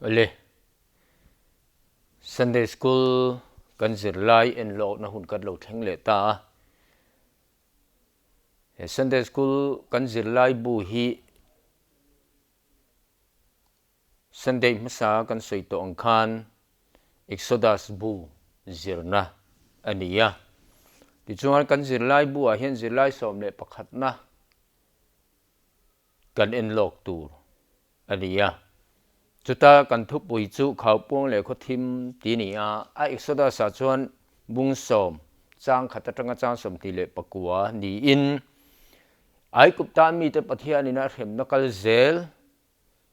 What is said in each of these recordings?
Awle, Sunday School kan zirlai en lawkna hun kan lo thleng leh ta a. He Sunday School kan zirlai bu hi Sunday hmasa kan sawi tawh ang khan Exodus bu zirna a ni a. Tichuan kan zirlai bu ah hian zirlai 11 na kan en lawk tur a ni a. Chuta kan thupui chu Khaupuang leh Khawthim ti ni a. A Exodus ah chuan bung sawm chang khat atanga chang 29 niin Aigupta mite Pathianin a hremna kal zel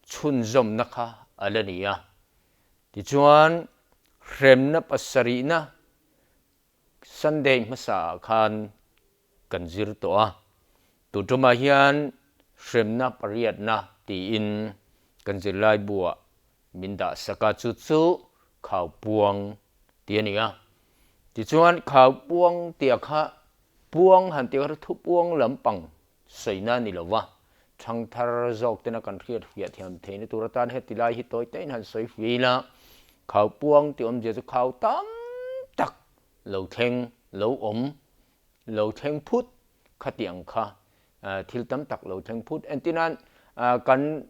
chhunzawmna kha a la ni a. Tichuan, hremna pasarihna Sunday hmasa ah khan kan zir tawh a. Tun tumah hian hremna pariatna tiin kan zirlai buah min dah sak a, chu chu Khaupuang tih a ni a. Tichuan, Khaupuang tih kha puang han tih kha thupuang lampang Sawina ni lova, thangthar zawk tena kan hriat fiah thiam theihna tur atan heti lai hi tawi tahin han sawi fiah ila, khau puang tih awmzia chu khau tam tak lo thleng, lo awm, lo thleng phut khati ang kha thil tam tak lo thleng phut. Entirnan kan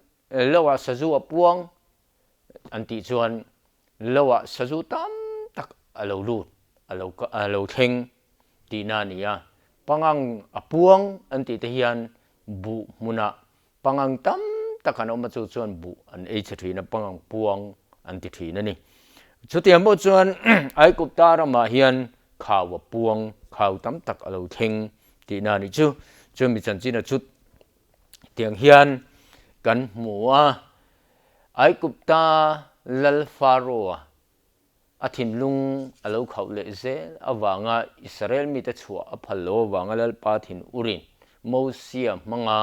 loah sazu a puang an tih chuan loah sazu tam tak a lo lut, a lo a lo thleng tihna a ni a. Pangang a puang an tih te hian buh hmunah pangang tam tak an awm a, chu chuan buh an ei chhe thin a, pangang puang an ti thin a ni. Chutiang pawh chuan Aigupta ramah hian khau a puang, khau tam tak a lo thleng tihna a nih chu. Chumi chanchin a chut Tiang hian kan hmu a, Aigupta lal Pharaoh-a a thinlung a lo khauh leh zel avanga Israel mite chhuah a phal lo avanga Lalpa thin urin Mosia hmanga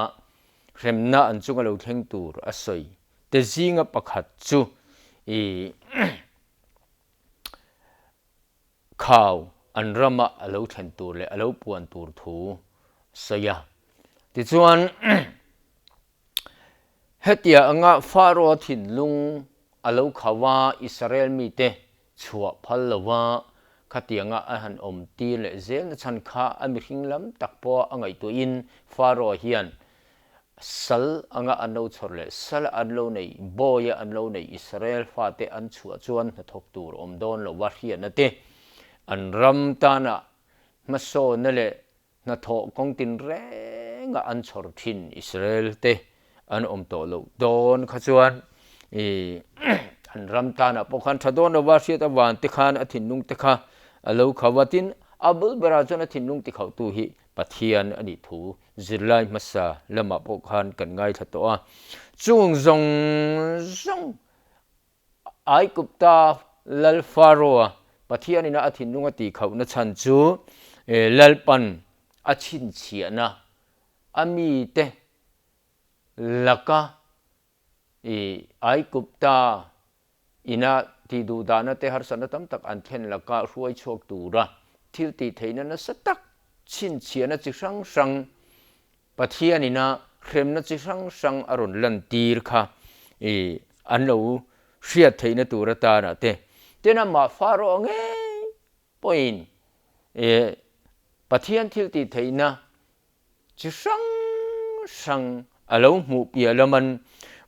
hremna an chunga lo thleng tur a sawi te zinga pakhat chu i Khau an rama a lo thlen tur leh a lo puan tur thu sawi a. Tichuan, hetia anga Pharaoh thinlung a lo khau a, Israel mite chhuah phal lova khatianga a han awm tir leh zel na chhan kha a mihring lam tak pawh a ngaihtuahin Pharaoh hian Sal anga an lo chhawr leh sal an lo neih, bawi a an lo neih Israel fate an chhuah chuan hnathawk tur awm dawn lo va hriatna te, an ram tana hmasawnna leh hnathawh kawng tinrenga an chhawr thin Israel te an awm tawh loh dawn kha chuan ih an ram tanah pawh khan tha dawn lo va hriat avan te khan a thinlung te kha a lo kho a, tin a bul berah chuan a thinlung tikhauhtu hi Pathian a nih thu zirlai hmasa lamah pawh khan kan ngaithla tawh a. Chung zawng zawng Aigupta lal Pharaoh-a Pathianina a thinlung a tihkhauhna chhan chu Lalpan a chhinchhiahna a mite laka Aigupta Ina tih duh dahna te harsatna tam tak an thlen laka hruai chhuak tura thil tih theihna nasa tak chhinchhiahna chi hrang hrang Pathian ina hremna chi hrang hrang a rawn lantir kha i an lo hriat theihna tur atana te ten amah Pharaoh ngei pawhin i Pathian thil tih theihna Chi hrang hrang a lo hmuh piah laman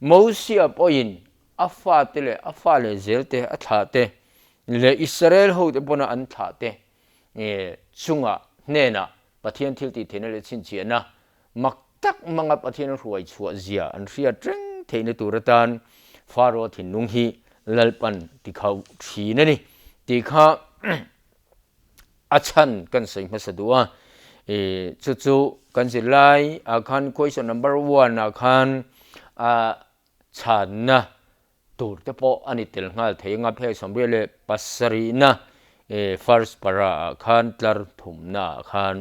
Mosia pawhin a fate leh a fa leh zelte a thlah te leh Israel hote pawna an thlah te chungah hnenah Pathian thil tih theihna leh chhinchhiahna mak tak hmanga Pathian a hruai chhuah zia an hriat reng theihna tur atan Pharaoh thinlung hi Lalpan tikhauh thin a ni tih kha A chhan kan sawi hmasa duh a, i chu chu kan zirlai ah khan question number one ah khan a chhanna tur te pawh a ni tel nghal thei anga phei 77 na i first para ah khan tlar thumna ah khan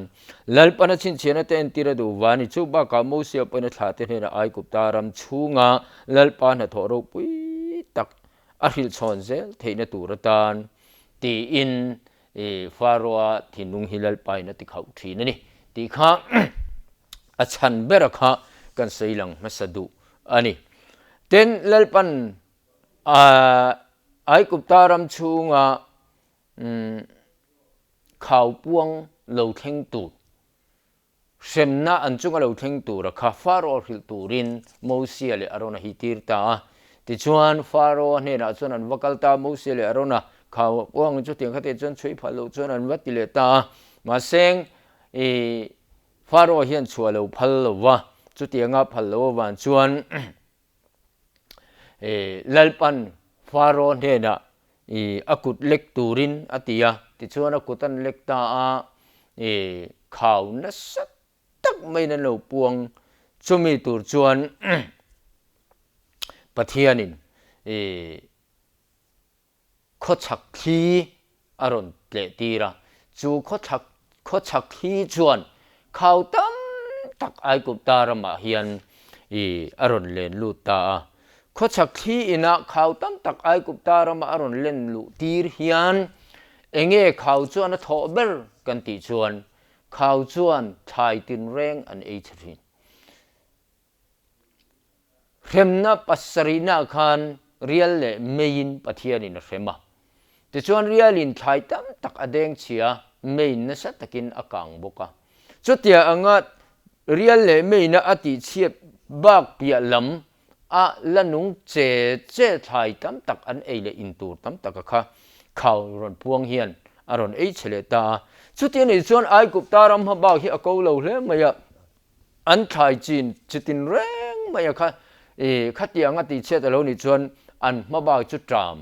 Lalpana chhinchhiahna te entir a duh va a ni. Chu bakah Mosia pawhin a thlah te hnenah Aigupta ram chhunga Lalpa hnathawh ropui tak a hrilh chhawn zel theihna tur atan tiin i Pharaoh-a thinlung hi Lalpain a ti khauh thin a ni tih kha a chhan bera kha kan sawi lang hmasa duh a ni. Tin, Lalpan Aigupta ram chhunga khaupuang lo thleng tur, hremna an chunga lo thleng tura kha Pharaoh hrilh turin Mosia leh Arona hi tir ta a. Tichuan, Pharaoh hnenah chuan an va kal ta a, Mosia leh Arona khaupuang chutiang kha te chuan chhui phal loh chuan an va ti leh ta a. Mahse, Pharaoh hian chhuah lo phal lo va, chutianga phal loh avang chuan Lalpan Pharaoh hnenah a kut lek turin a ti a, tichuan a kut an lek ta a, khau nasa tak maiin an lo puang, chumi tur chuan Pathianin Khawchhak thli a rawn tleh tir a, chu khawchhak khawchhak thli chuan khau tam tak Aigupta ramah hian ih a rawn len lut ta a. Khawchhak thli inah khau tam tak Aigupta rama a rawn len luh tir hian enge khau chuan a thawh ber kan tih chuan khau chuan thlai tinreng an ei chhe thin. Hremna pasarihna khan rial leh meiin Pathianin a hrem a. Tichuan rialin thlai tam tak a deng chhia, meiin nasa takin a kang bawk a. Chutia anga rial leh meina a tihchhiat bak piah lam a la nung che che thlai tam tak an ei leh in tur tam taka kha khau rawn puang hian a rawn ei chhe leh ta a. Chutia nih chuan Aigupta ram hma bak hi a ko lo hle mai a. An thlai chin chitin reng mai a kha i khatiang a tihchhiat a lo nih chuan an hma bak chu ṭam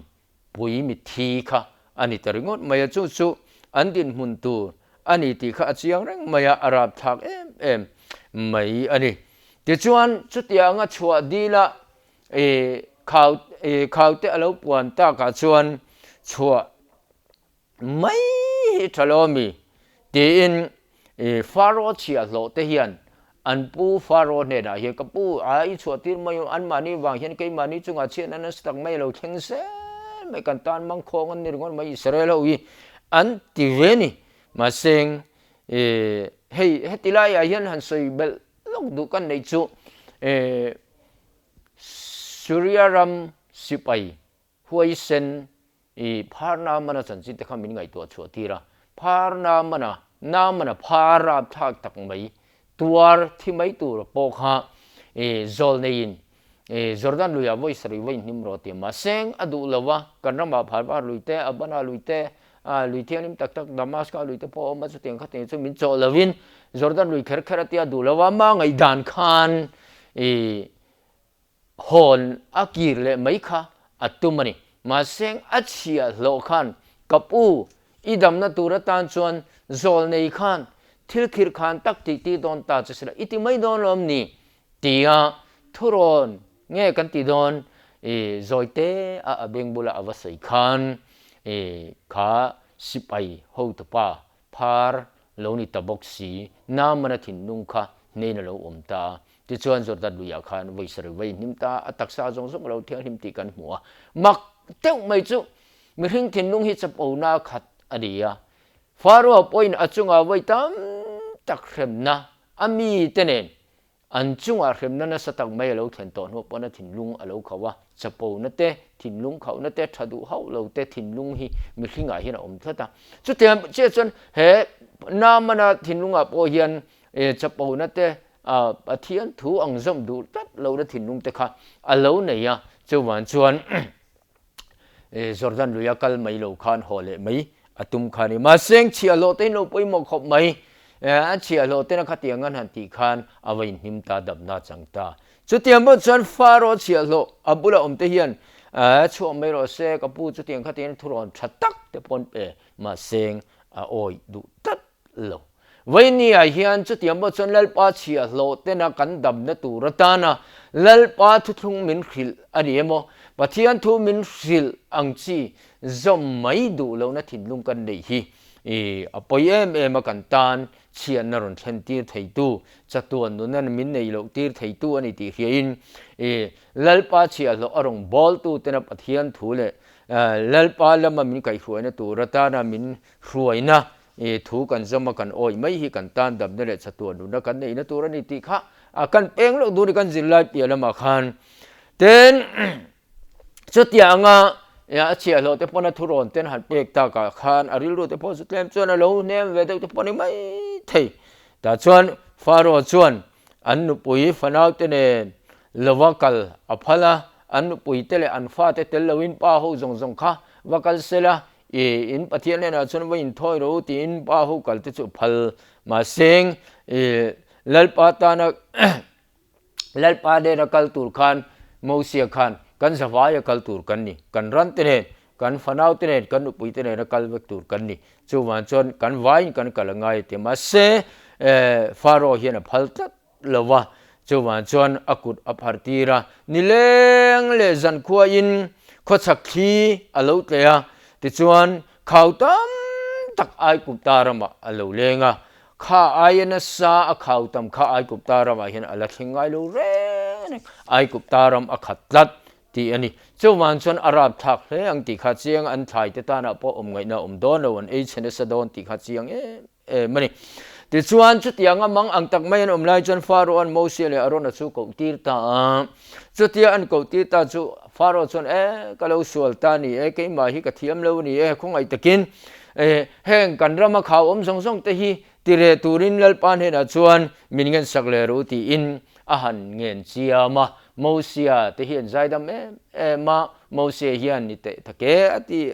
pui mitthi kha a ni ta ringawt mai a, chu chu an dinhmun tur a ni tih kha a chiang reng mai a, a rapthlak em em mai a ni. Tichuan chutianga chhuah dila i khau i khaute a lo puan takah chuan chhuah Mai hi tha lo mi? tiin Faro chhiahhlawh te hian an pu Faro hnenah hian ka pu a i chhuah tir mai u, anmahni vang hian keimahni chungah chhiatna nasa tak mai a lo thleng zel mai, kan tan mangkhawng an ni ringawt mai Israel ho hi an ti ve ni. Mahse hei heti laiah hian han sawi belh lawk duh kan neih chu Suria ram sipai Huaisen i phar Naamana chanchin te kha min ngaihtuah chhuah tir a, phar Naamana, Naamana phar rapthlak tak mai, tuar thi mai tur pawh kha i zawl neiin i Jordan luiah vawi sarih vawi hnim rawh ti a, mahse a duh lo a, kan ramah phar var lui te, Abana lui te, a lui thianghlim tak tak Damaska lui te pawh a awm a, chutiang khatiang chu min chawh lovin Jordan lui kher kher a tia duh lo a, ama ngaihdan khan i Hawn a kir leh mai kha a tum a ni. Mahse a chhiah hlawh khan ka pu i damna tur atan chuan zawl nei khan thil khirh khan tak tih tir dawn ta che sela i ti mai dawn lawm ni? tia thurawn nge kan ti dawn i zawi te a a beng bula a va sawi khan i kha sipai hotupa phar lo ni ta bawk si Naamana thinlung kha hnein a lo awm ta a. Tichuan Jordan luiah khan vawi sarih vawi hnim ta, a taksa zawng zawng a lo thianghlim tih kan hmu a. Mak deuh mai chu mihring thinlung hi chapona khat a ni a. Pharaoh pawhin a chungah vawi tam tak hremna a mite nen an chungah hremna nasa tak mai a lo thlen tawh hnuah pawn a thinlung a lo khauh a. Chapona te, thinlung khauhna te, tha duh hauh lo te thinlung hi mihringah hian a awm tlat a. Chutiang chiah chuan he Naamana thinlungah pawh hian chapona te, A Pathian thu ang zawm duh tlat lohna thinlung te kha a lo nei a, chuvang chuan Jordan luia kal mai lo khan haw leh mai a tum kha a ni. Mahse chhiahhlawh te hi lo pawimawh khawp mai, a chhiahhlawh tena khatiang an han tih khan a va inhnim ta, damna a chang ta. Chutiang pawh chuan Pharaoh chhiahhlawh a bula awm te hian chhuak mai rawh se, ka pu chutiang khatiang thurawn tha tak te pawn pe, mahse a awih duh tlat lo. Vawinia hian chutiang pawh chuan Lalpa chhiahhlawh tena kan damna tur atana Lalpa thuthlung min hrilh a ni emaw, Pathian thu min hrilh ang chi zawm mai duh lohna thinlung kan neih hi i a pawi em em a, kan tan chhiatna rawn thlen tir theitu, chatuan nuna min neih loh tir theitu a ni tih hriain i Lalpa chhiahhlawh a rawn bawltu tena Pathian thu leh Lalpa lama min kaihhruaina tur atana min hruaina I thu kan zawm a kan awih mai hi kan tan damna leh chatuan nunna kan neihna tur a ni tih kha a kan peng loh dun i kan zirlai piah lamah khan. Tin, Chutianga a chhiahhlawh te pawn a thurawn ten han pek takah khan a rilru te pawh chu tlem chuan a lo hnem ve deuh te pawh a ni mai thei. Tah chuan Pharaoh chuan an nupui fanau te nen lova kal a phal a, an nupui te leh an fate tel loin pa ho zawng zawng kha va kal se la, i in Pathian hnenah chuan va inthawi rawh u tiin pa ho kal te chu a phal. Mahse i Lalpa tana Lalpa nena kal tur khan Mosia khan kan zavaia kal tur kan ni, kan ran te nen, kan fanau te nen, kan nupui te nena kal vek tur kan ni. Chuvang chuan kan vaiin kan kal a ngai a ti. Mahse, Pharaoh hian a phal tlat lo va, chuvang chuan a kut a phar tir a, nileng leh zankhuain khawchhak thli a lo tleh a, tichuan khau tam tak Aigupta ramah a lo leng a, Kha aia nasa a khau tam kha Aigupta ramah hian a la thleng ngai lo reng reng. Aigupta ram a khat tlat tih a ni. Chuvang chuan a rap thlak hle ang tih kha chiang an thlai te tanah pawh awm ngaihna a awm dawn lo, an ei chhe nasa dawn tih kha chiang em em a ni. Tichuan chutianga mang ang tak mai an awm lai chuan Pharaoh-a'n Mosia leh Arona chu koh tir ta a. Chutia an koh tir ta chu Pharaoh chuan, E, ka lo sual ta a ni e, keimah hi ka thiam lo a ni e, khawngaih takin E, heng kan rama khau awm zawng zawng te hi ti reh turin Lalpa hnenah chuan min ngensak leh ru tiin a han ngen chiam a. Mosia te hian zaidam em em a, Mosia hian ni teh ta ke a ti.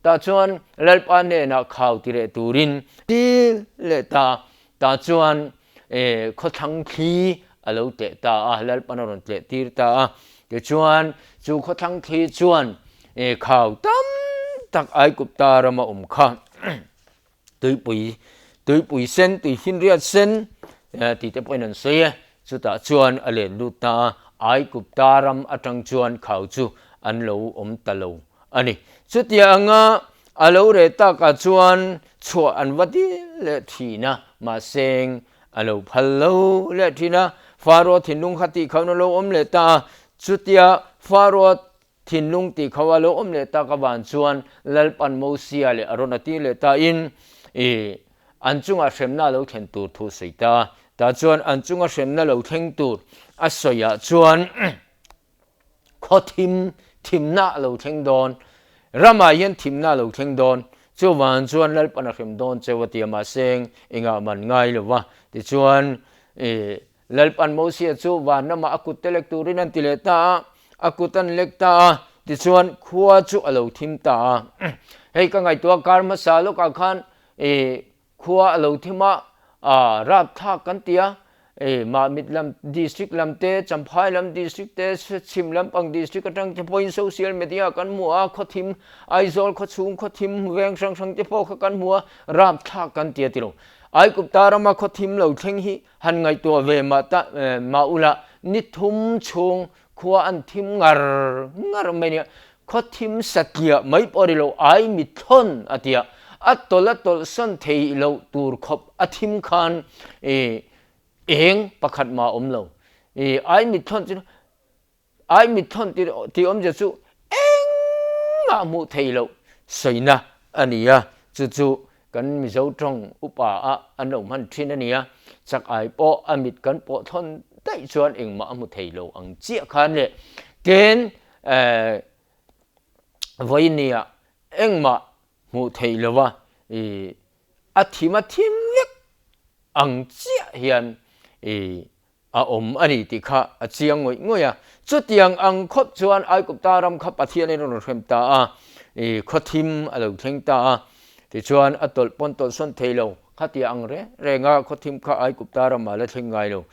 Tah chuan Lalpa hnenah khau ti reh turin ti leh ta. Tah chuan e, khawthlang thli a lo tleh ta a, Lalpan a rawn tleh tir ta a. Tichuan, chu khawthlang thli chuan e, khau tam tak Aigupta rama awm kha tuipui, tuipui sen, tuifinriat sen tih te pawhin an sawi e. Chutah chuan a let lut ta a, Aigupta ram atang chuan khau chu an lo awm ta lo a ni. Chutianga a lo reh takah chuan chhuah an va dil leh thin a, mahse a lo phal lo leh thin a. Pharaoh thinlung kha tih kho na lo awm leh ta a, chutia Pharaoh thinlung tih kho a lo awm leh tak avang chuan Lalpan Mosia leh Arona tir leh ta in i an chunga hremna a lo thlen tur thu a sawi ta a. Tah chuan an chunga hremna lo thleng tur a sawiah chuan Khaw thim, thimna a lo thleng dawn. Ramah hian thimna a lo thleng dawn. Chuvang chuan Lalpan a hrem dawn cheu a ti a, mahse engah man ngai lo va. Tichuan, i Lalpan Mosia chu van ramah a kut te lek turin an ti leh ta a, a kut an lek ta a, tichuan khua chu a lo thim ta a. Hei ka ngaihtuah kar hmasa lawkah khan i Khua a lo thim a, aa rapthlak kan ti a, e Mahmit lam district lam te, Champhai lam district te, Chhim lampang district atang te pawhin social media kan hmu a, khaw thim Aizawl khaw chhung khaw thim veng hrang hrang te pawh kha kan hmu a, rapthlak kan ti a ti lo. Aikupta rama khaw thim lo thleng hi han ngaihtuah ve mah ta mah ula ni thum chhung khua an thim ngar ngar mai nia, khaw thim satliah mai pawh a ri lo, ai mithlawn a ti a, a tawlh a tawlh sawn thei loh tur khawp a thim khan ih eng pakhat mah a awm lo, ih ai mithlawn chu ai mithlawn tih tih awmzia chu engmah hmuh thei loh sawina a ni a, chu chu kan Mizo tawng upa ah an lo hman thin a ni a, chak ai pawh a mit kan pawh thawn daih chuan engmah a hmu thei lo ang chiah khan leh tin eh vawinia engmah hmuh theih lova ih a thim a thim vek ang chiah hian ih a awm a ni tih kha a chiang ngawih ngawih a. Chutiang ang khawp chuan Aigupta ram kha Pathianin a rawn hrem ta a, ih khaw thim a lo thleng ta a. Tichuan a tawlh pawn tawlh sawn thei lo, khatia ang reng reng a khaw thim kha Aigupta ramah la thleng ngai lo.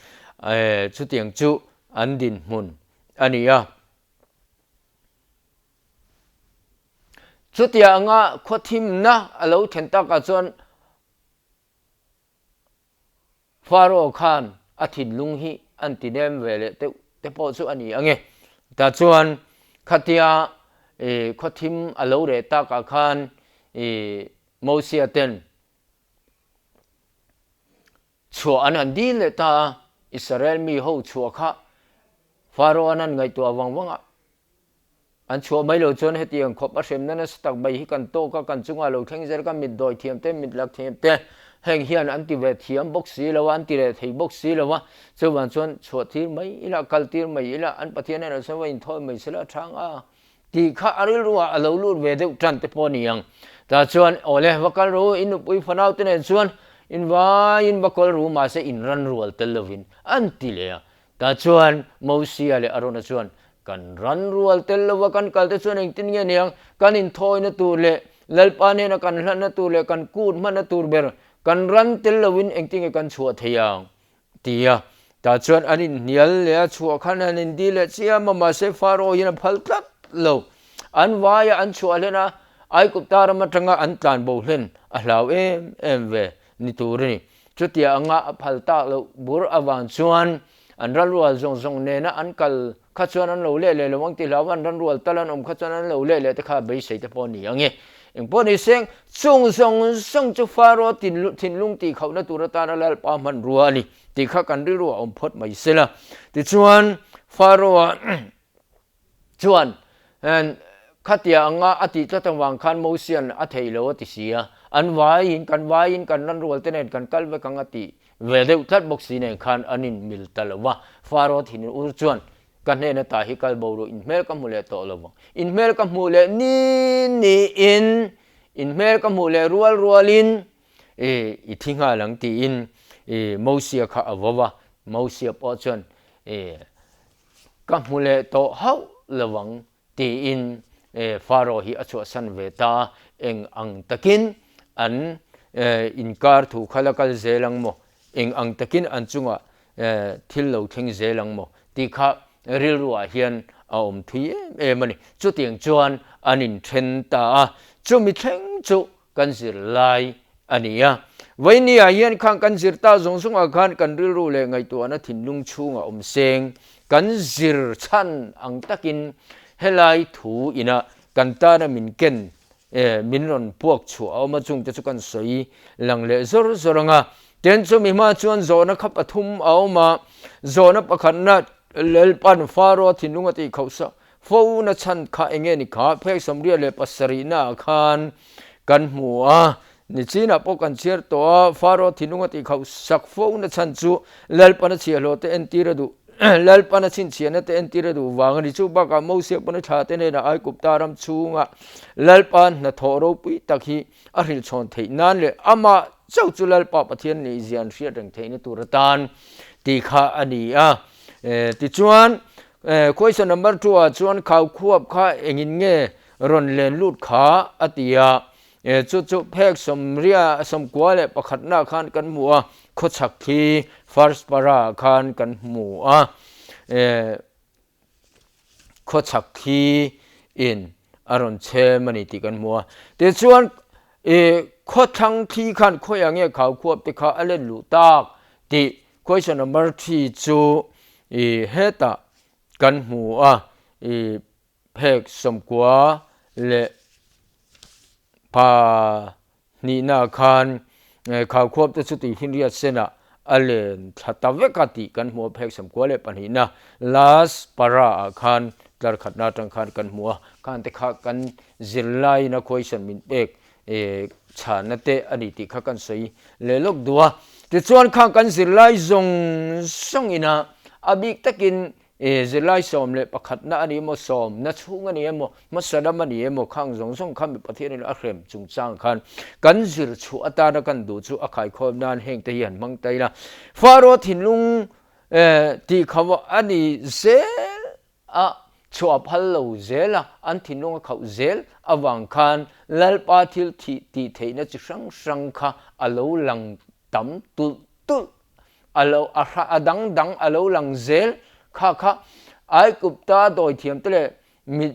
Eh chutiang chu an dinhmun a ni a. Chutia anga khaw thimna a lo thlen takah chuan Pharaoh khan a thinlung hi an ti nem ve leh deuh te pawh chu a ni ang e. Tah chuan khatia i khaw thim a lo reh takah khan i Mosia ten chhuah an han dil leh ta a, Israel mi ho chhuah kha Pharaoh an han ngaihtuah vang vang a, An chhuah mai lo chuan hetiang khawp a hremna nasa tak mai hi kan tawk a, kan chungah lo thleng zel kan mit dawi thiam te, mit lak thiam te heng hian an ti ve thiam bawk si lo a, an ti leh thei bawk si lo a, chuvang chuan chhuah tir mai ila, kal tir mai ila, an Pathian erawh chuan va inthawi mai sela a chhang a. Tih kha a rilruah a lo lut ve deuh tan te pawh a ni ang. Tah chuan, Aw le, va kal ru, in nupui fanau te nen chuan in vaiin va kawl ru mahse in ran rual tel lovin an ti leh a. Tah chuan Mosia leh Arona chuan, Kan ran rual tel lova kan kal te chuan engtin nge ni ang? Kan inthawina tur leh Lalpa hnena kan hlanna tur leh kan kut hmanna tur ber kan ran tel lovin engtin nge kan chhuah thei ang? Ti a, tah chuan an inhnial leh a chhuah khan an indi leh chiam a, mahse Pharaoh hian a phal tlat lo. An vaia an chhuah hlen a, Aigupta ram atanga an tlan bo hlen a hlau em em ve ni tur a ni. Chutia anga a phal tak loh bur avang chuan an ranrual zawng zawng nena an kal kha chuan an lo leh leh lo ang ti hlau an ranrual tal an awm kha chuan an lo leh leh te kha beisei te pawh a ni ang e. Engpawh ni seng, chung zawng zawng chu Pharaoh thinlung tih khauhna tur atana Lalpa hmanrua a ni tih kha kan rilru a awm phawt mai se la. Tichuan, Pharaoh-a chuan khatia anga a tih tlat avang khan Mosia'n a theih lo a ti si a, an vaiin, kan vaiin kan ranrual te nen kan kal vek ang a tih ve deuh tlat bawk si nen khan an inmil ta lo va. Pharaoh thinur ur chuan Ka hnena ta hi kal bo ru, in hmel ka hmu leh tawh lo vang. In hmel ka hmuh leh ni niin, in hmel ka hmuh leh rual rualin i i thi nghal ang tiin i Mosia kha a vo va. Mosia pawh chuan i ka hmu leh tawh hauh lo vang tiin Pharaoh hi a chhuahsan ve ta a. Eng ang takin an inkar thu kha la kal zel ang maw? Eng ang takin an chungah thil lo thleng zel ang maw tih kha rilruah hian a awm thui em em a ni. Chutiang chuan an inthen ta a, chumi thleng chu kan zir lai a ni a. Vawinia hian khang kan zir ta zawng zawngah khan kan rilru leh ngaihtuahna thinlung chhungah awm seng kan zir chhan ang takin helai thu ina kan tana min ken min rawn puak chhuah a awm a, chungte chu kan sawi lang leh zawr zawr ang a. Tin, chumi hma chuan zawhna kha pathum a awm a, zawhna pakhatna Lalpan Pharaoh thinlung a tih khauh sak fo na chhan kha eng nge ni kha? Phek 37 ah khan kan hmu a, nichinah pawh kan chhiar tawh a, Pharaoh thinlung a tih khauh sak fo na chhan chu Lalpan a chhiahhlawh te entir a duh Lalpan a chhinchhiahna te entir a duh vang a ni. Chu bakah Mosia pawn a thla te hnenah Aigupta ram chhunga Lalpa hnathawh ropui tak hi a hrilhchhawn theih nan leh amah chauh chu Lalpa Pathian nih zia an hriat reng theihna tur atan tih kha a ni a. Tichuan, question number 2 ah chuan Khaukhuap kha engin nge rawn len lut kha a ti a. Chu chu phek 91 khan kan hmu a, khawchhak khi first para ah khan kan hmu a. Khawchhak khi in a rawn chhem a ni tih kan hmu a. Tichuan khawthlang thli khan khawiah nge Khaukhuap te kha a len luh tak tih question number 3 chu hetah kan hmu a. Phek 92 khan Khaukhuap te chu tuifinriat senah a len thla ta vek a tih kan hmu a, phek 92 last para ah khan tlar khatna atang khan kan hmu a, khan te kha kan zirlaiin a question min pek chhanna te a ni tih kha kan sawi leh lawk duh a. Tichuan khang kan zirlai zawng zawng ina a bik takin E, zirlai 11 a ni emaw, sawmna chhung a ni emaw, hmasa lam a ni emaw, khang zawng zawng kha mi Pathianin a hrem chungchang khan kan zir chhuah atana kan duh chu a khaikhawm nan heng te hi han hmang ta ila. Pharaoh thinlung tih kho a ni zel a, chhuah phal lo zel a, an thinlung a khauh zel avang khan Lalpa thil thih tih theihna chi hrang hrang kha a lo lang tam tulh tulh a lo a hra a dang dang a lo lang zel kha kha Aigupta dawithiam te leh mit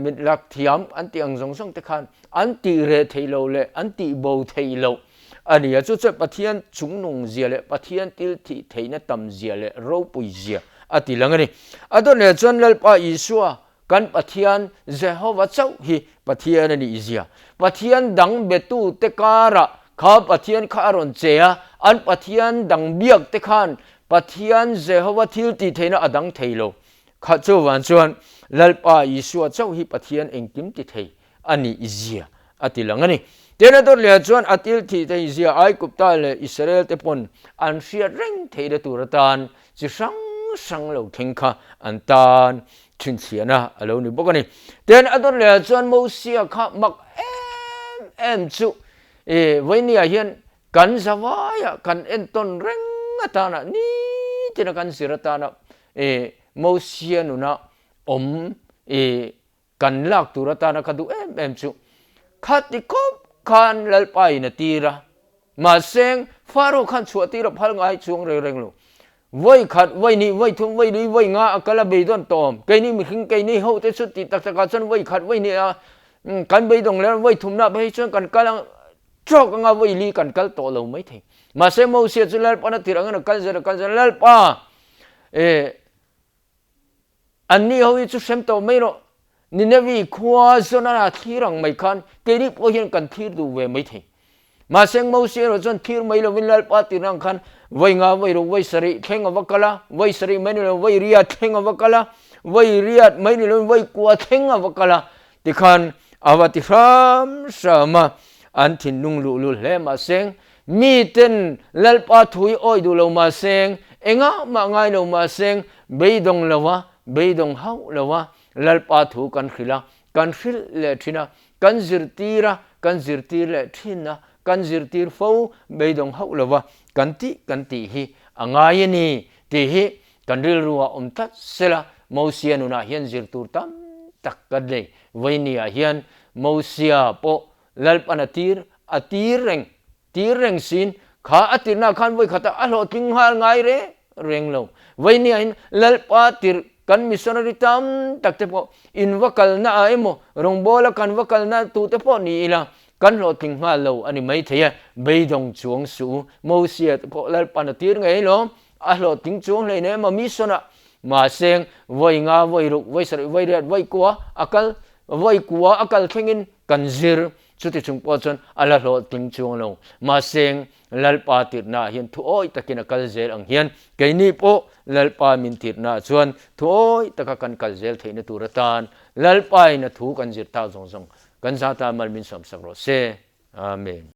mit lak thiam an tih ang zawng zawng te khan an tih reh theih loh leh an tih bo theih loh a ni a chu chuan Pathian chungnung zia leh Pathian thil thih theihna tam zia leh ropui zia a ti lang a ni. A dawt leh chuan Lalpa Isua Kan Pathian Jehova chauh hi Pathian a nih zia. Pathian dang betute karah kha Pathian kha a rawn che a, an Pathian dang biak te khan Pathian Jehova thil tih theihna a dang thei lo. Kha chuvan chuan Lalpa Isua chauh hi Pathian engkim ti thei a nih zia a ti lang a ni. Tin a dawt leh chuan a til thih theih zia Aigupta leh Israel te pawn an hriat reng theihna tur atan chi hrang hrang lo thleng kha an tan. Chhinchhiahna a lo ni bawk a ni. Tin, a dawt lehah chuan Mosia kha mak em em chu i Vainia hian kan zavaia kan entawn reng atana nitina kan zir atana i Mosia nuna awm i kan lak tur atana ka duh em em chu khati khawp khan Lalpa in a tir a, mahse Faro khan chhuah tir a phal ngai chuang reng reng lo. Vawi khat, vawi hnih, vawi thum, vawi li, vawi nga a kal a beidawn tawm. Keini mihring keini ho te chu tih tak takah chuan vawi khat, vawi hnih a kan beidawng leh vawi thumna phei chuan kan kal ang tawk anga vawi li kan kal tawh lo maithei. Mahse Mosia chu Lalpa'n a tirh angin a kal zel a kal zel a, Lalpa eh Anni ho hi chu hrem tawh mai rawh. Ninevi khua zawn a thlir ang mai khan keini pawh hian kan thlir duh ve mai thei. Mahse Moses erawh chuan thlir mai lovin Lalpa tirna ang khan vawi nga, vawi ruk, vawi sarih thleng a va kal a, vawi sarih mai ni lovin vawi riat thleng a va kal a, vawi riat mai ni lovin vawi kua thleng a va kal a, tikhan a va ti hram hram a, an thinlung luhlul hle. Mahse miten Lalpa thu hi awi duh lo mahse engah mah ngai lo mahse Beidawng lo a, beidawng hauh lo a, Lalpa thu kan hrilh a, kan hrilh leh thin a, kan zirtir a, kan zirtir leh thin a, kan zirtir fo beidawng hauh lo a, kan tih kan tih hi a ngai a ni tih hi kan rilru ah awm tlat sela, Mosia nunah hian zir tur tam tak kan nei. Vawinia hian Mosia pawh Lalpan a tir, a tir reng, tir reng siin kha a tirna khan vawi khatah a hlawhtling nghal ngai reng reng lo. Vawinia-in Lalpa tirh kan missionary tam tak te pawh in va kalna ah emaw rawngbawla kan va kalna tu te pawh ni ila kan hlawhtling nghal lo a ni maithei a, beidawng chuang suh u. Mosia te pawh Lalpan a tir ngei lo, a hlawhtling chuang hlein emaw mission ah mahse vawi nga, vawi ruk, vawi sarih, vawi riat, vawi kua a kal, vawi kua a kal thlengin kan zir. Chuti chung pawh chuan a la hlawhtling chuang lo. Mahse, Lalpa tirhnaah hian thuawi takin a kal zel ang hian keini pawh Lalpa min tirhnaah chuan thuawi taka kan kal zel theihna tur atan Lalpain a thu kan zir tak zawng zawng kan zata mal min sawmsak rawh se. Amen.